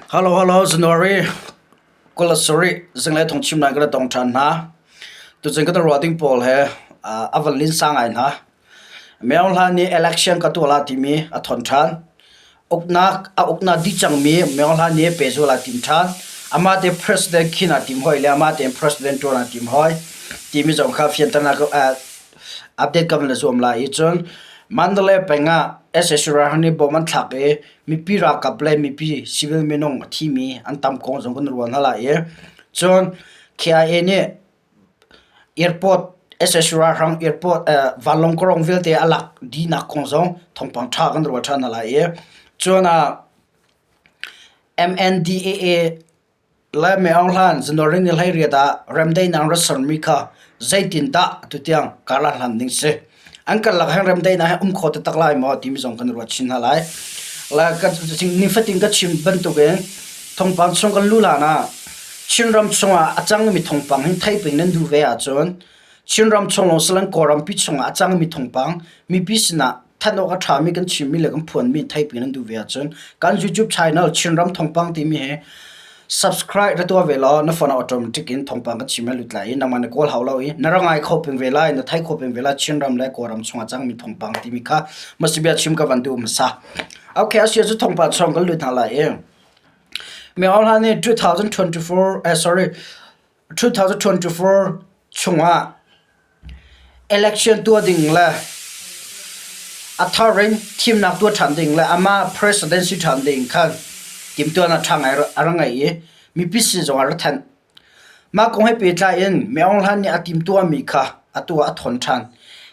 Hello hello January 27 zinglei thawngchim nai kan tong ṭhan hna. Tucun kan ruah ding pawl he a van linsa ngai hna. Myo Hla nih election ka tuah la timi a thawn ṭhan. Uknak a uknak dih cangmi Myo Hla nih pehzul aa tim ṭhan. Amah te president khin aa tim hoi le amah tein president ṭuan aa tim hoi timi zong kha fianternak update kan van i zuam lai i cun Mandalay peng ah sac ralhrang nih bom an thlak i mipi ralkap le mipi civil minung a thimi an tam kong zong kan ruah hna lai i cun KIA nih airport sac ralhrang airport vanlawng kawrong vialte a lak dihnak kong zong thawngpang ṭha kan ruah ṭhan hna lai i cun MNDAA le Aung Hlan January ni 18 ah remdaihnak rat sermi kha zeitindah atutiang karhlan hlan ding si? An karlak hin remdaihnak hi um kho taktak lai maw timi zong kan ruat chin hna lai. Le nifatin ka chim bantukin thawngpang chung kan luh hlan ah Chinram chungah a cangmi thawngpang hin theiping nan duh ve ahcun Chinram chung lawng siloin Kawlrampi chungah a cangmi thawngpang mipi sinah thanh awk a ṭhami kan chimmi le kan phuanmi theiping nan duh ve ahcun kan YouTube channel Chinram Thawngpang timi hi subscribe ra tuah ve law na phone ah automatic in thawngpang kan chim lut lai i nangmah na kawl hau lo i na ra ngai kho peng ve lai na thei kho peng ve lai Chinram le Kawlram chungah cangmi thawngpang timi kha masibia chim ka van duh hmasa. Okay, asia cu thawngpang chung kan lut hna lai i Myo Aung Hla nih 2024 eh sorry 2024 chungah election tuah ding le a thar in thimnak tuah ṭhan ding le amah president si ṭhan ding khan timhtuahnak ṭha ngai a ra ngei i mipi sin zong ah ra thanh. Mah kong he pehtlai in Min Aung Hlaing nih a timhtuahmi kha atu ah a thawn ṭhan.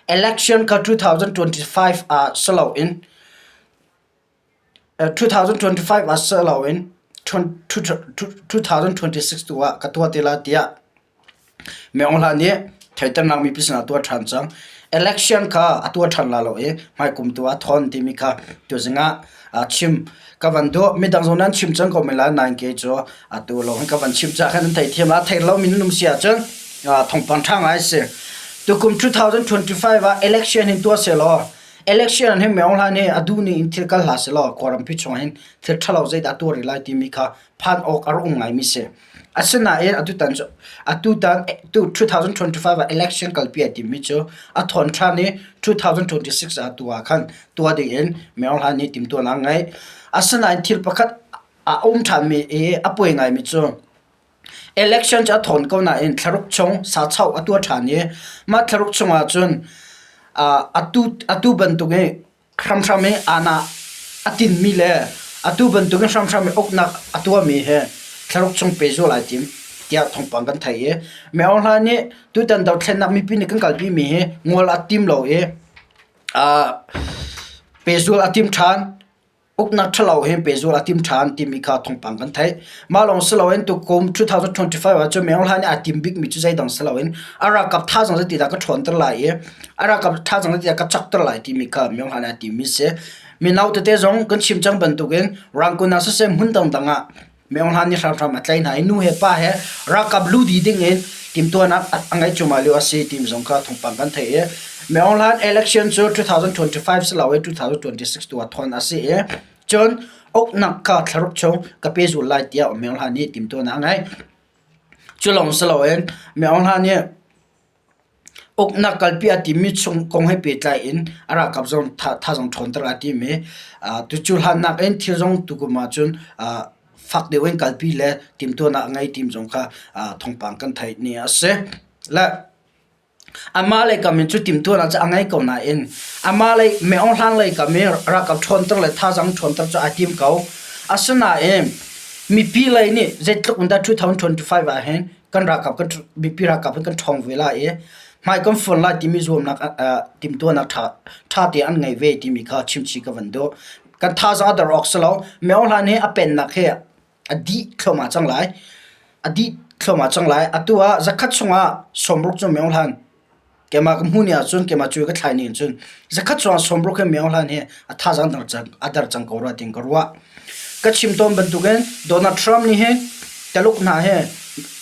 Election kha 2025 ah si loin 2025 ah si loin 2026 tu ah ka tuah te lai tiah Min Aung Hlaing nih theihternak mipi sinah a tuah ṭhan cang. Election kha a tuah ṭhan lai lo i hmaikum tu ah thawn timi kha tuzing ah chim ka van duh. Midang zong nan chim cang ko men lai nain kei cu atu lawng hin ka van chim caah khan nan theithiam lai. Theih lomi nan um si ahcun thawngpang ṭha ngai a si. Tukum 2025 ah election hin tuah sehlaw Election hi Min Aung Hlaing nih a duh ning in thil kal hlah sehlaw Kawlrampi chung hin thil ṭhalo zeidah tuah rih lai timi kha phan awk a rak um ngaimi si. Asinain atutan cu atutan 2025 ah election kalpi ai timmi cu a thawn ṭhan i 2026 ah tu ah khan tuah ding in Min Aung Hlaing nih timhtuahnak a ngei. Asinain thil pakhat a um ṭhanmi i a puai ngaimi cu Election cu a thawn ko nain thlaruk chung sachoh a tuah ṭhan i mah thlaruk chungah cun atu bantuk i hramhram i aana a tinmi le atu bantuk in hramhram i uknak a tuahmi hi thlaruk chung pehzul ai tim tiah thawngpang kan theih i Min Aung Hlaing nih tutan dothlennak mipi nih kan kalpimi hi ngol a tim lo i pehzul a tim ṭhan. Uknak ṭhalo he pehzul a tim ṭhan timi kha thawngpang kan theih. Mah lawng si loin tukum 2025 ah cun Min Aung Hlaing nih aa tim bikmi cu zeidang si loin a ralkap thazaang zeitidah ka ṭhawnter lai i a ralkap thazaang zeitidah ka cakter lai timi kha Min Aung Hlaing nih aa timmi a si. Mino tete zong kan chim cang bantukin Rangoon ah siseh hmun dangdang ah Min Aung Hlaing nih hramhram a tlaih hna i nu he pa he ralkap lu dih ding in timhtuahnak a ngeih cuahmah lio a si timi zong kha thawngpang kan theih i Min Aung Hlaing election cu 2025 si lo i 2026 tu ah thawn a si i cun uknak kha thlaruk chung ka pehzul lai tiah Min Aung Hlaing nih timhtuahnak a ngeih. Cu lawng si loin Min Aung Hlaing nih Uknak kalpi a timmi chung kong he pehtlai in a ralkap zong thazaang ṭhawnter aa tim i tucu hlannak in thil zong tukum ahcun fak deuh in kalpi le timhtuahnak a ngei tim zong kha thawngpang kan theih ni a si. Le amah lei kam in cu timhtuahnak cu a ngei ko nain amah lei Min Aung Hlaing lei kam i ralkap ṭhawnter le thazaang ṭhawnter cu aa tim ko. Asinain mipi lei nih zeitluk in dah 2025 ah hin kan ralkap kan mipi ralkap hin kan ṭhawng ve lai i hmai kan fuan lai timi zuamnak timhtuahnak ṭha ṭha te an ngei ve timi kha chimchih ka van duh. Kan thazaang a der awk si lo. Min Aung Hlaing hi a pennak hi a dih thluahmah cang lai. A dih thluahmah cang lai. Atu ah zakhat chungah sawmruk cu Min Aung Hlaing Keimah ka hmuh ni ahcun keimah cu ka thlai ni cun zakhat chungah sawmruk he Min Aung Hlaing hi a thazaang a der cang ko rua tiin ka ruah. Ka chim tawn bantukin Donald Trump nih hin Taluk hna hi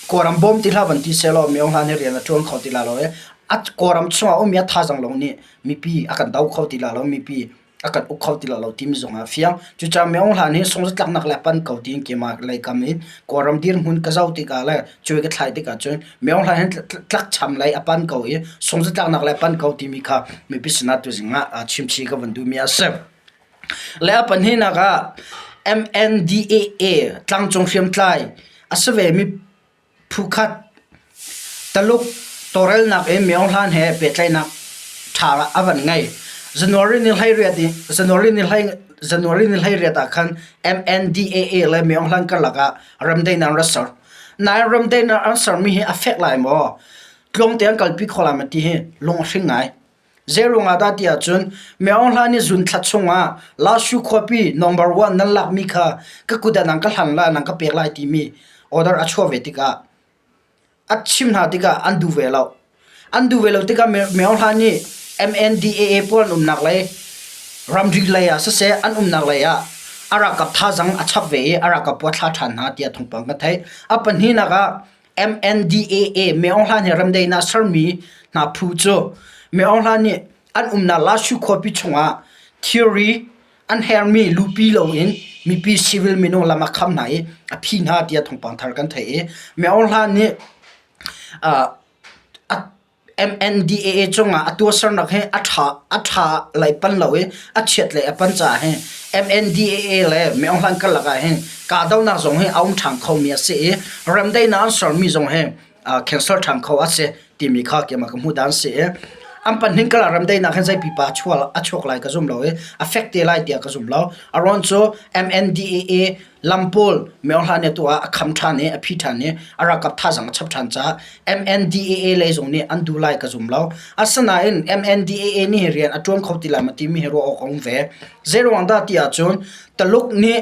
Kawlram bawm ti hlah van ti sehlaw Min Aung Hlaing hi rian a ṭuan kho ti lai lo i a Kawlram chungah a ummi a thazaang lawng nih mipi a kan do kho ti lai lo mipi. A kan uk kho ti lo timi zong ah a fiang. Cucaah Myo Hlan hi sungzatlaknak le pan ko tiin keimah lei kam in Kawlram dirhmun ka zoh tikah le cuai ka thlai tikah cun Myo Hlan hi tlakcham lei a pan ko i sungzatlaknak le pan ko timi kha mipi sinah tuzing ah chimchih ka van duhmi a si. Le a pahnihnak ah MNDAA tlangcung hriamtlai a si vemi Phukhat Taluk tawlrelnak in Myo Hlan he pehtlaihnak ṭha a van ngei. January ni 18 i January ni hlei January ni 18 ah khan MNDAA le Myo Hlan karlak ah remdaihnak an rak ser. Nain remdaihnak an sermi hi a fek lai maw? Tluangte an kalpi kho lai maw ti hi lung a hring ngai. Zeiruang ah dah ti ahcun Myo Hlan i zun thla chungah Lashu khuapi number one nan lakmi kha ka kut ah nang ka hlan lai, nang ka pek lai timi order a chuah ve tikah a chim hna tikah an duh ve lo. An duh ve lo tikah Myo Hlan nih MNDAA pawl an umnak lei ramri lei ah siseh an umnak lei ah a ralkap thazaang a chap ve i a ralkap pawl a thlah ṭhan hna tiah thawngpang ka theih. A pahnihnak ah MNDAA Myo Aung Hlaing he remdaihnak sermi hna phu cu Myo Aung Hlaing nih an umnak Lashu khuapi chungah thilri an hermi lupi loin mipi civil minung lam a kham hna i a phi hna tiah thawngpang thar kan theih i Myo Aung Hlaing nih a MNDAA cungah a tuahsernak hi a ṭha a ṭha lei pan lo i a chiat lei a pan caah hin MNDAA le Min Aung Hlaing karlak ah hin kahdohnak zong hi a um ṭhan khomi a si i remdaihnak an sermi zong hi cancel ṭhan kho a si timi kha keimah ka hmuh dan si i an pahnih karlak remdaihnak hin zei pipa a chuak a chuak lai ka zum lo i a fek te lai tiah ka zum lo. A ruang cu MNDAA lam pawl Min Aung Hlaing nih atu ah a kham ṭhan i a phi ṭhan i a ralkap thazaang a chap ṭhan caah MNDAA lei zong nih an duh lai ka zum lo. Asinain MNDAA nih rian a ṭuan kho ti lai maw timi hi ruah awk a um ve. Zeiruang dah ti ahcun Taluk nih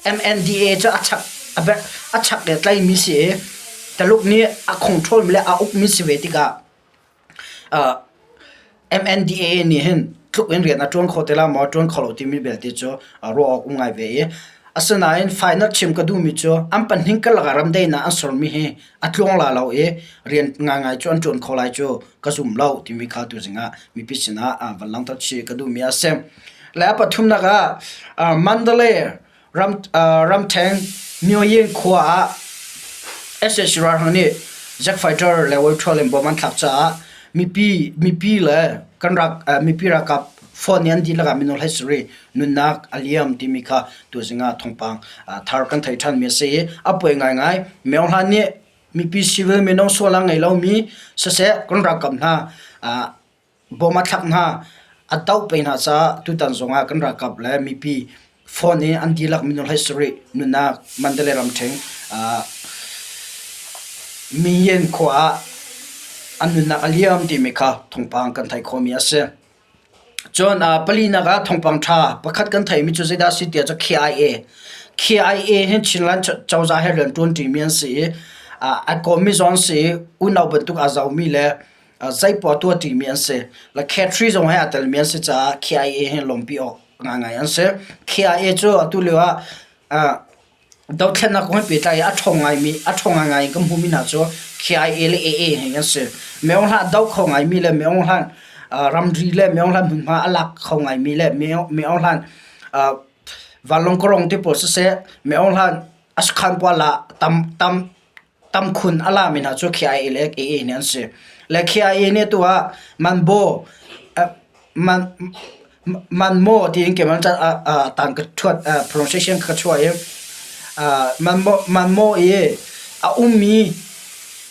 MNDAA cu a chak a chak le tlaimi si i Taluk nih a control le a ukmi si ve tikah MNDAA nih hin tluk in rian a ṭuan kho te lai maw ṭuan kho lo timi belte cu ruah awk um ngai ve i asinain final chim ka duhmi cu an pahnih karlak ah ramdaihnak an sermi hi a tluang la lo i rian ngaingai cu an ṭuan kho lai cu ka zum lo timi kha tuzing ah mipi sinah van langhter chih ka duhmi a si. Le a pathumnak ah Mandalay Ramṭhen Myoyin khua ah sac ralhrang nih jet fighter le World in bom an thlak caah mipi mipi le kan rak mipi ralkap phone nih an dihlak ah minung 13 nunnak a liam timi kha tuzing ah thawngpang thar kan theih ṭhanmi a si i a poi ngaingai. Myo Hlan nih mipi civil minung sual a ngei lomi siseh kan ralkap hna Bawm a thlak hna, a doh peng hna caah tutan zongah kan ralkap le mipi phone i an dihlak minung 17 nunnak Mandalay ramṭhen Minyen khua ah an nunnak a liam timi kha thawngpang kan theih khawhmi a si. Cun palinak ah thawngpang ṭha pakhat kan theihmi cu zeidah a si tiah cun KIA. KIA hi Chinland cozah he rian ṭuanṭimi an si i a kawmmi zong an si i unau bantuk aa zohmi le zeipoah tuah ṭimi an si. Le Khetri zong he aa telmi an si caah KIA hi lawmpi awk ngaingai an si. KIA cu atu lio ah dothlennak kong he pehtlai i a ṭhawng ngaimi a ṭhawng ngaingai in kan hmuhmi hna cu KIA le AA he an si. Myo Hlah doh kho ngaimi le Myo Hlah ramri le Myo Hlah hmunhma a lak kho ngaimi le Myo Hlah vanlawng kawrong te pawl siseh Myo Hlah asakhan pawl ah tam tam tamkhun a lami hna cu KIA le AA nih an si. Le KIA nih tu ah Manbo man Manmo tiin keimah tan ka thuat pronunciation ka chuah i Manmo Manmo i a ummi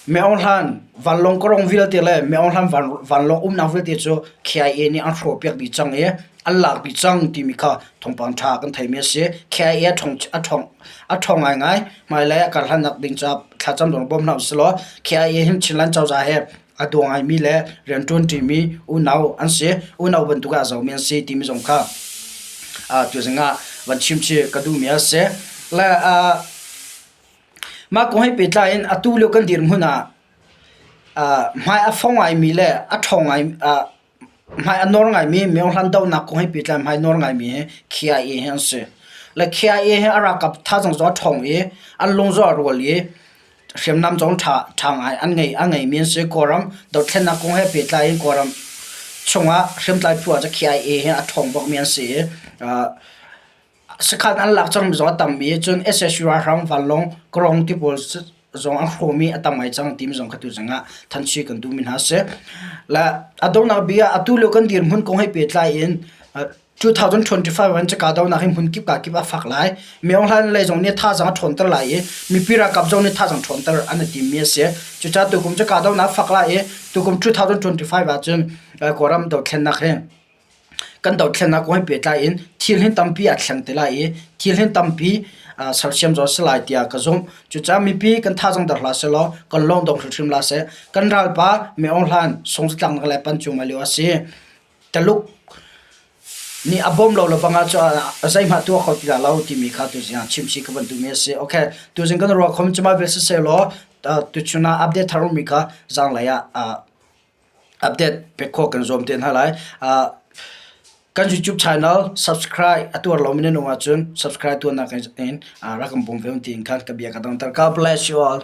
Myo Hlan vanlawng karong vialte le Myo Hlan vanlawng umnak vialte cu KIA nih an hrawhpiak dih cang i an lak dih cang timi kha thawngpang ṭha kan theimi a si. KIA a ṭhawng a ṭhawng a ṭhawng ngaingai. Hmailei a karhlannak ding caah thlacam zong bawm hna usih law KIA hin Chinland cozah he a daw ngaimi le rianṭuan ṭimi unau an si. Unau bantuk ah a zomi an si timi zong kha tuzing ah van chim chih ka duhmi a si. Le mah kong he pehtlai in atu lio kan dirhmun ah hmai a fong ngaimi le a ṭhawng ngai Hmai a nawr ngaimi myohlan dohnak kong he pehtlai hmai nawr ngaimi hi KIA hi an si. Le KIA hi a ralkap thazaang zong a ṭhawng i an lung zong a rual i hriamnam zong ṭha ṭha ngai an ngei a ngeimi an si. Kawlram dothlennak kong he pehtlai in Kawlram. Chungah hriamtlai phu ah cun KIA he a ṭhawng bakmi an si i sakhan an lak cangmi zong a tam i cun SSU ralhrang vanlawng kawrong ti pawl zong an hrawhmi a tam ngai cang timi zong kha tuzing ah thanchi kan duhmi hna a si. Le a donghnak bik ah atu lio kan dirhmun kong he pehtlai in 2025 an caka donak hi hmun kip ka kip a fak lai. Myo Hlan lei zong nih thazaang a ṭhawnter lai i mipi ralkap zong nih thazaang ṭhawnter an i timmi a si. Cucaah tukum caka donak a fak lai i tukum 2025 ahcun Kawlram dothlennak hi kan dothlennak kong he pehtlai in thil hin tampi aa thleng te lai i thil hin tampi sersiam zong a si lai tiah ka zumh. Cucaah mipi kan thazaang der hlah sehlaw kan lawng dong hrimhrim hlah seh. Kan ralpa Myo Hlan sungzatlaknak le pancung lio a si. Taluk nih a bawm lo le bang ah cun zeihmah tuah kho ti dah lo timi kha tuzing ah chim chih ka van duhmi a si. Okay, tuzing kan ruah khom cuma vel siseh law tuchun ah update thar ummi kha zanglei ah update pek khawh kan zuam te hna lai. Kan YouTube channel subscribe a tuar lomi nan um ahcun subscribe tuahnak in rak kan bawm ve tiin khan ka bia ka dongter. God bless you all.